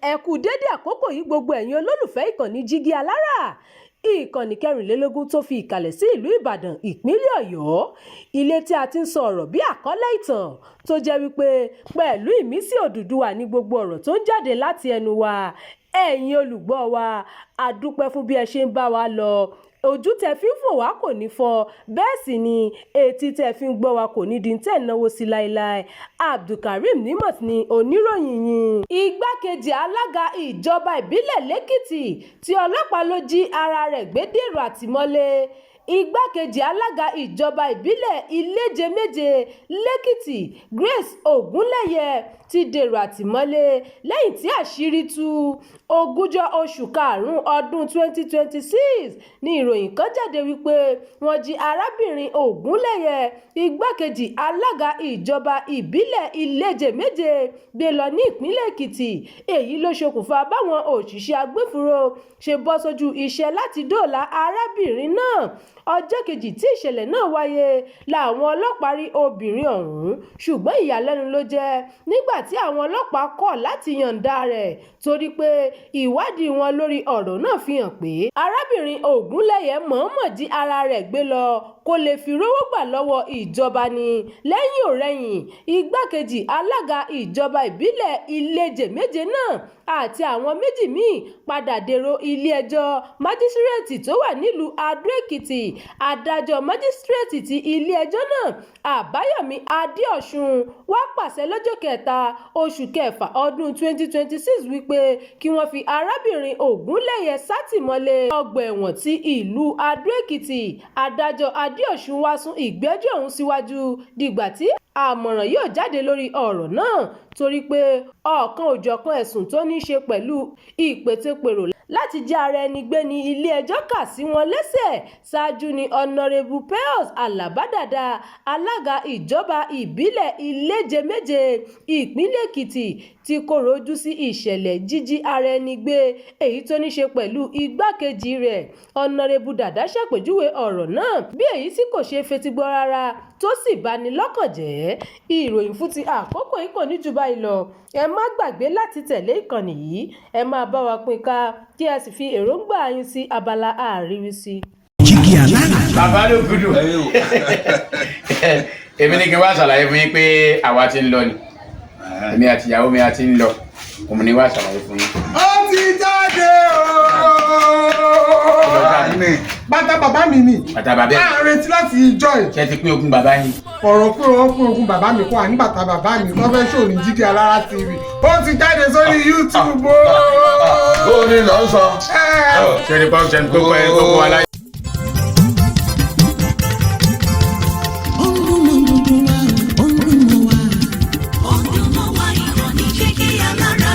Ẹ kú dédé àkókò yìí, gbogbo ẹ̀yin olólùfẹ́ ìkànnì Jígí Alára, ìkànnì 24 tó fi ìkàlẹ̀ sí ìlú Ìbàdàn, ìpínlẹ̀ Ọ̀yọ́, ilé tí a ti ń sọ ọ̀rọ̀ bí àkọlé ìtàn tó jẹ́ wípé pẹ̀lú ìmísí Odùduwà ní gbogbo ọ̀rọ̀ tó ń jáde láti ẹnu wa. Ẹ̀yin olùgbọ́ wa, a dúpẹ́ fún bí ẹ ṣe ń bá wa lọ. Ojú tẹ fi ń fò wá kò ní fọ́, bẹ́ẹ̀ sì ni etí tẹ fi ń gbọ́ wa kò ní di tẹ̀ náwó sí láéláé. Abdulkareem Nimot ni oníròyìn yín. Igbákejì alága ìjọba ìbílẹ̀ lẹ́kìtì tí ọlọ́pàá ló jí ara rẹ̀ gbé dèrò àtìmọ́lé. Igbákejì alága ìjọba ìbílẹ̀ Iléjeméje lẹ́kìtì, Grace Ogunleye, ti dèrò àtìmọ́lé lẹ́yìn tí àṣírí tú. Ogúnjọ́ oṣù karùn-ún ọdún 2026 ní ìròyìn kan jáde wípé wọ́n jí arábìnrin Ogunleye, igbákejì alága ìjọba ìbílẹ̀ Iléjeméje, gbé lọ ní ìpínlẹ̀ Èkìtì. Èyí ló ṣokùnfà báwọn òṣìṣẹ́ agbófinró ṣe bọ́ sójú iṣẹ́ láti dóòlà arábìnrin náà. Ọjọ́ kejì tí ìṣẹ̀lẹ̀ náà wáyé làwọn ọlọ́pàá rí obìnrin ọ̀hún, ṣùgbọ́n ìyàlẹ́nu ló jẹ́ nígbà tí àwọn ọlọ́pàá kọ̀ láti yọ̀ǹda rẹ̀ torí pé ìwádìí wọn lórí ọ̀rọ̀ náà fi hàn pé arábìnrin Ogunleye mọ̀ọ́mọ̀ jí ara rẹ̀ gbé lọ kó lè fi rówó gbà lọ́wọ́ ìjọba ni. Lẹ́yìn-ọ̀-rẹyìn, igbákejì alága ìjọba ìbílẹ̀ Iléjeméje náà àti àwọn méjì míín padà dèrò ilé-ẹjọ́ májísíréètì tó wà nílùú Adó-Èkìtì. Adájọ́ májísíréètì tí ilé-ẹjọ́ náà, Àbáyọ̀mí Adéọ̀sùn, wàá pàṣẹ lọ́jọ́ kẹta oṣù kẹfà ọdún 2026 wípé kí wọ́n fi arábìnrin Ogunleye sátìmọ́lé ọgbà ẹ̀wọ̀n ti ìlú Adó-Èkìtì. Adájọ́ Adéọ̀sùn wàá sún ìgbẹ́jọ́ ọ̀hún síwájú dìgbà tí àmọ̀ràn yóò jáde lórí ọ̀rọ̀ náà, torí pé ọ̀kan-ò-jọ̀kan ẹ̀sùn tó ní í ṣe pẹ̀lú ìpètèpèrò láti jí ara ẹni gbé ní ilé-ẹjọ́ kà sí wọn lẹ́sẹ̀. Ṣáájú ní Honorébù Pius Alaba Dada, alága ìjọba ìbílẹ̀ Iléjeméje, ìpínlẹ̀ Èkìtì, ti kọ̀rọ̀ ojú sí ìṣẹ̀lẹ̀ jíjí ara ẹni gbé èyí tó ní í ṣe pẹ̀lú igbákejì rẹ̀. Honorébù Dada ṣàpèjúwe ọ̀rọ̀ náà bí èyí tí kò ṣeé fetígbọ́ rárá tó sì bani lọ́kàn jẹ́. Ìròyìn fún ti àkókò yìí kò ní jù báyìí lọ. Ẹ má gbàgbé láti tẹ̀lé ìkànnì yìí, ẹ máa bá wa pín ká, kí ẹ sì fi èròǹgbà yín sí abala àríwísí. Jígí Alára. Bàbá ló gudu. Èmi ní kí n wá ṣàlàyé fún yín pé àwa ti ń lọ ni, èmi àti ìyàwó mi a ti ń lọ. Òun ni wá ṣàlàyé fún yín. Ó ti jáde ooo. Bàtà bàbá mi ni. Bàtà bàbá ẹ̀. À ń retí láti ìjọ ẹ̀. Ṣé ti pín ogún bàbá yín? Ọ̀rọ̀ pé wọ́n pín ogún bàbá mi kọ́, àní bàtà bàbá mi tó fẹ́ ṣòní Jígí Alára TV, ó ti jáde sórí YouTube ooo. Ó ní lọ sọ. Ṣé ní pọ́n ṣe ní kókó ẹ kókó aláyé. Ó ń dún mọ́ gbogbo wa, ó ń dún mọ́ wa. Ó ń dún mọ́ wa, ìkànnì Jígí Alára.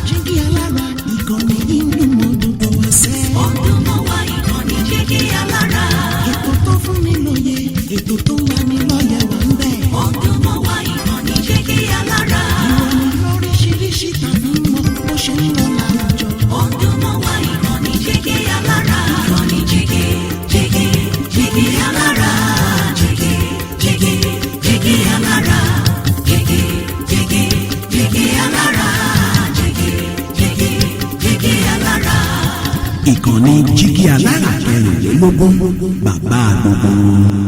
Jígí Alára, ìkànnì yìí ń dún mọ́ gbogbo wa sẹ́. Ó ń dún mọ́ wa, ìkànnì Jígí Alára. Ètò tó fún ni lóye, ètò tó ń lani lọ́yẹ̀ wà ń bẹ̀. Ó ń dún mọ́ wa, ìkànnì Jígí Alára. Ìròyìn lóríṣiríṣi tàbí mọ́ bó ṣe ń lọ láwùjọ. Ó ń dún mọ́ wa, ìkànnì Jígí Alára. Ìkànnì Jígí Jígí Jígí Alára. Jígí Jígí Jígí Alára. Jígí Jígí Jígí Alára. Jígí Jígí Jígí Alára. Ìkànnì Jígí Alára 24, bàbá gbogbo wọn.